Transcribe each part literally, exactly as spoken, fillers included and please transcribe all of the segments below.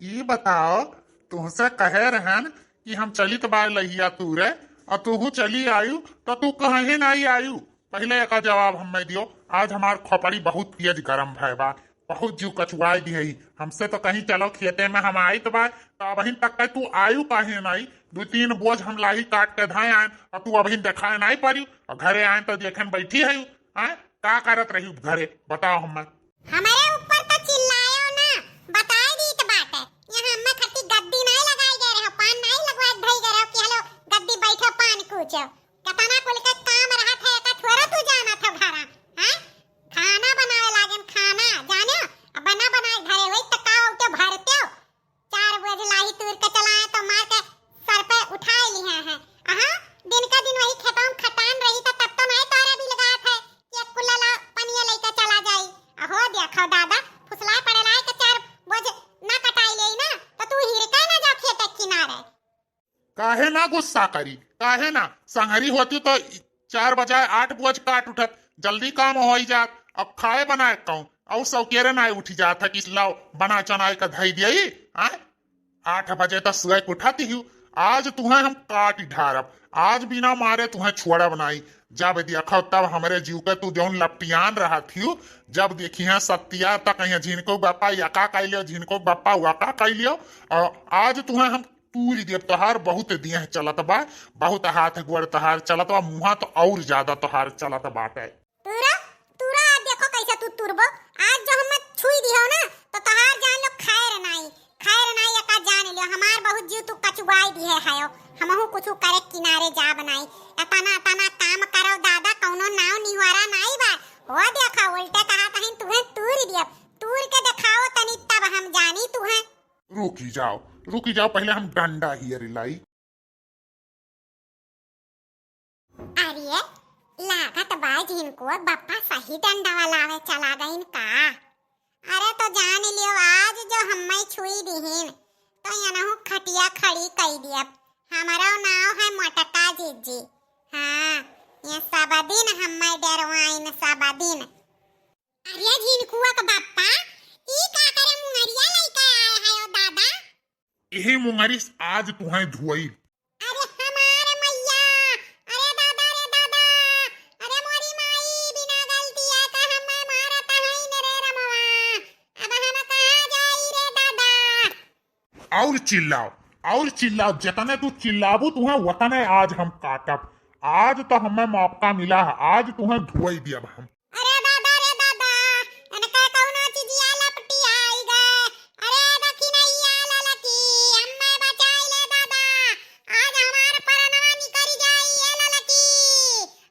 ई बताओ, तुहसे कहे रहन कि हम चलित बाय लहिया तूरे, अउर तुहू चली आयु, तो तू कहे नाई आयु? पहिले एका जवाब हम्मे दियो। आज हमार खोपड़ी बहुत तेज गरम भय बा, बहुत जीव कचुआई दिहे। हमसे तो कहीं चलो खेते में हम आइत बा, तो अबहिन तक के तू आयु काहे नाई? दू तीन बोझ हम लाही काट के धाए आएन, अउर तू अबहिन देखाए नाई परियु, अउर घरे आएन तो देखेन बैठी है। आए, का करत रही घरे, बताओ हम्मे। हमरे ऊपर तो चिल्लायो ना, बताए दीत बाटे। यहाँ हम्मे खट्टी गद्दी नाई लगाई गए रहो, पान नाई लगवाए धई गए रहो कि हलो गद्दी बैठो पान कूचो। कतना कुल के काम रहत है, एका थोड़ा तू जानत हो घरा, हैं? खाना बनावे लागेन, खाना, जाने हो? अब बना बनाए घरे वही तो का उठे भरते हो। चार बोझ लाही तूर के चलाए तो मार के सर पे उठाए लिहे हैं। अहा, दिन का दिन वही खेतों में खटान रही तो तब तो नाई तोरे भी लगात है कि एक कुल्ला ला पनिया लेके चला जाई। अहो देखो दादा, फुसलाए पड़े लाए के चार बोझ ना कटाई लेई ना, तो तू हिरका ना जा खेते किनारे। काहे ना गुस्सा करी, काहे ना? संगरी होती तो चार बजाय आठ बोझ काट उठत, जल्दी काम होई जात। अब खाए बनाए कहूँ, अउर सौकेरे नाई उठी जात है कि लाओ बना चनाए का धई दिया। आठ बजे तक सुबह के उठत ही, आज तुहें हम काट ढारब, आज बिना मारे तुहें छोड़ब नाई। जब देखो तब हमरे जीव के तू जौन लपटियान रहत हियो, जब देखी है सत्या तक यहाँ झिनको बापा यका कैलियो, झिनको बापा वका कैलियो। और आज तुहें हम तूरी देब, तोहार बहुत देह चलत बा, बहुत हाथ गोड़ तोहार चलत बा, मुँहा तो और ज्यादा तोहार चलत बाटे। तूरा, तूरा, आज देखो कैसे तू तुरबो। आज जो हमें छुई दिहो ना, तो तोहार जान लो खैर नाई, खैर नाई, एका जान लियो, हमार बहुत जीव तू कचुआई दिहे हयो। हमहू कुछ करे किनारे जाब नाई। एतना, एतना काम करो दादा, कौनो नाव निवारा नाई बा। हो देखो, उल्टे कहा तहिन तुहें तूरी दियो, तूर के दिखाओ तनी, तब हम जानी तुहें। रुकी जाओ, रुकी जाओ, पहिले हम डंडा हियर लाई। अरे, लागत बा जिनको बप्पा सही डंडा वाला आवे चला गइन का? अरे तो जान लियो, आज जो हम्मै छुई दिहिन, तो यनहु खटिया खड़ी कई दियब। हमरो नाव है मोटका जिज्जी। हाँ, ये सब दिन हम्मै डरवाइन, सब दिन। अरे झिनकुआ के बप्पा, ई का करे मुंगरिया लइके आए है ओ दादा? इही मुंगरी से आज तुहें धुआई। अरे हमार मैया, अरे दादा रे दादा, अरे मोरी माई, बिना गलती का हमें मारत हईन रे रमवा, अब हम कहाँ जाई रे दादा? और चिल्लाओ, और चिल्लाओ, जतने तू चिल्लाबू तुहें वतने आज हम काटब। आज तो हमें मौका मिला है, आज तुहें धुआई दियब हम। अरे दादा रे दादा, इनका कौनो चीजिया लपटी आई गए। अरे दखिनैया ललकी, हम्मे बचाई ले दादा, आज हमार परनवा निकरी जाई ए ललकी।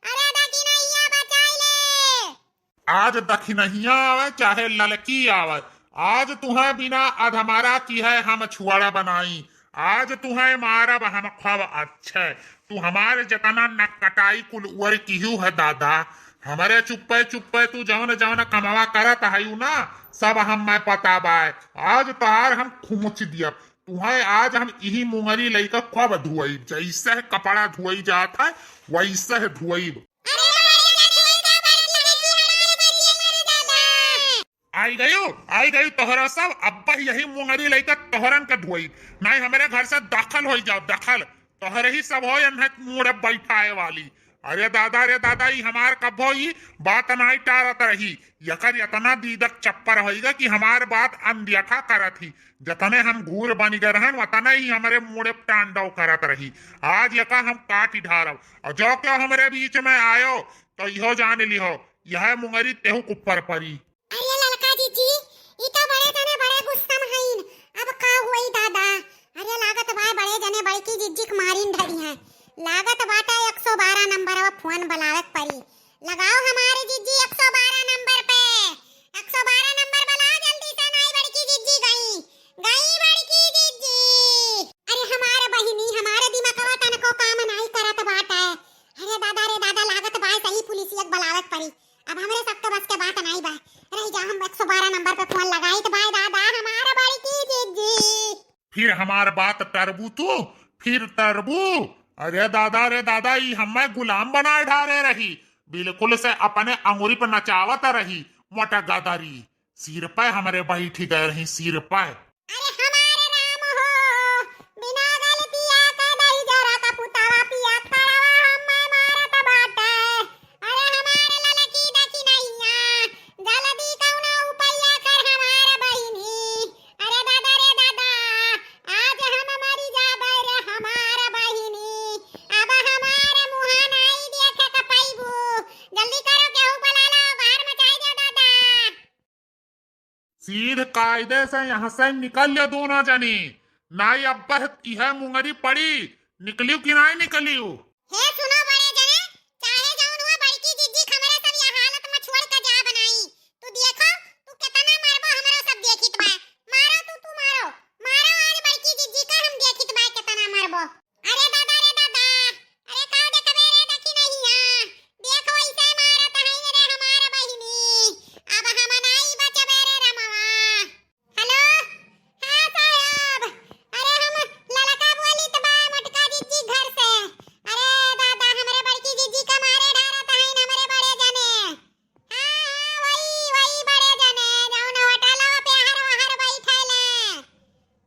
अरे दखिनैया बचाई ले। आज दखिनैया आवे चाहे ललकी आवे, आज तुहें बिना अधमरा किहे हम छुअड़ब नाई। आज तुहें मारब हम खूब अच्छे। तू हमार जतना नकटाई कुल उअर किहू है दादा, हमरे चुप्पे चुप्पे तू जौन जौन कमवा करत हयू ना, सब हम्मे पता बाय। आज तोहार हम खूंच दियब। तुहें आज हम इही मुंगरी लइके खूब धुआइब, जैसे कपड़ा धुआई जात है वैसे धुआइब। अरे हमारे लड़की का बड़की लड़की हमारे बड़की हमारे दादा। आई गयो, आई गयो तोहरा सब। अब यही मुंगरी लइके तोहरन के धोई, नाहीं हमरे घर से दखल होई जाओ, दखल। तोहरे ही सब होय, अन्हे मूड़ बैठाए वाली। अरे दादा रे दादा, ई हमार कब्बो ई बात नाहीं टारत रही। यकर इतना दीदक चप्पर होइगा कि हमार बात अनदेखा करत ही। जतने हम घूर बनि गए रहन, वतने ही हमरे मूड़े टांडव करत रही। आज यका हम काटि ढारब। और जो क्यों हमरे बीच में आयो, तो इहो जान लिहो, यह मुंगरी तेहू के ऊपर परी। अरे ललका जिज्जी, ई तो बड़े जने बड़े गुस्सा में हईन। अब का होई दादा? अरे लागत बा बड़े जने बड़की जिज्जी के मारिन धरी हैं। लागत बाटे एक सौ बारह नंबर पे फोन बलावे के परी। लगाओ हमारे जिज्जी एक सौ बारह नंबर पे। एक सौ बारह नंबर बला जल्दी से, नाई बड़की जिज्जी गई, गई बड़की जिज्जी। अरे हमारे बहिनी, हमारे दिमागवा तनको काम नाई करत बाटे। अरे दादा रे दादा, लागत बा सही पुलिसिया के बलावे के परी। अब हमरे सबके बस के बात नाई बा। रह जा, हम एक सौ बारह नंबर पे फोन लगाई तो बाय दादा हमारा बड़की जिज्जी। फिर हमार बात टरबू तू, फिर टरबू। अरे दादा रे दादा, ई हमें गुलाम बनाए ढारे रही, बिल्कुल से अपने अंगुरी पे नचावत रही, मोटा गदरी। सिर पे हमरे बैठी गए रही, सिर पे। अरे हमारे सीध कायदे से यहाँ से निकल ल्यो दोनों जनी, नाई अब यह मुंगरी पड़ी, निकलियो कि नाई निकलियो? हे सुनो बड़े जने, चाहे जौन हुआ बड़की जिज्जी क हमरे सब यह हालत में छोड़ के जा बनाई। तू देखो, तू केतना मारबो, हमरो सब देखित बा। मारो तू, तू मारो, मारो आज बड़की जिज्जी का, हम देखित बा केतना मारबो। अरे दादा रे दादा, अरे का देखबे रे दखिनहिया, देख वैसे मारत हईन रे हमार बहिनी, अब हम नाई बचबे रे रमवा। हेलो, हाँ साहब, अरे हम ललका बोलित बा मोटका जिज्जी घर से। अरे दादा, हमरे बड़की जिज्जी का मारे ढारत हईन हमरे बड़े जने। हाँ, हाँ, वही, वही बड़े जने, जौन होटलवा पे हर वहर बैठेले।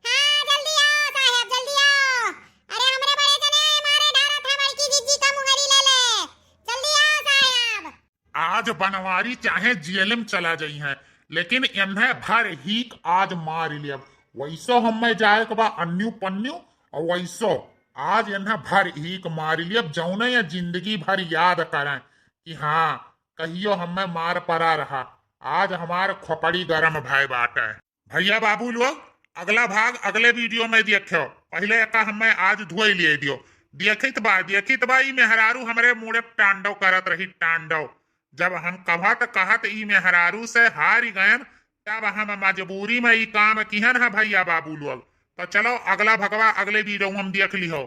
हाँ, जल्दी आओ साहब, जल्दी आओ। अरे हमरे बड़े जने मारे ढारत है बड़की जिज्जी का मुंगरी ले ले। जल्दी आओ साहब। आज बनवारी चाहे जेल में चला जइहैं, लेकिन एन्हें भर हीक आज मारि लेब। वैसो हम्मे जाए के बा अन्यू पन्यू, और वैसो आज एन्हें भर हीक मारि लेब, जौने ये जिंदगी भर याद करें कि हाँ, कहियो हम्मे मार परा रहा। आज हमार खोपड़ी गरम भय बाटे। भैया बाबू लोग, अगला भाग अगले वीडियो में देखियो। पहिले एका हम्मे आज धोई लिए दियो। देखित बा, देखित बा, ई मेहरारू हमरे मुड़े टांडव करत रही, टांडव। जब हम कहत कहत ई मेहरारू से हारि गयन, तब हम मजबूरी में ई काम किहन है भैया बाबू लोग। तो चलो अगला भगवा अगले वीडियो में हम देख लिहो।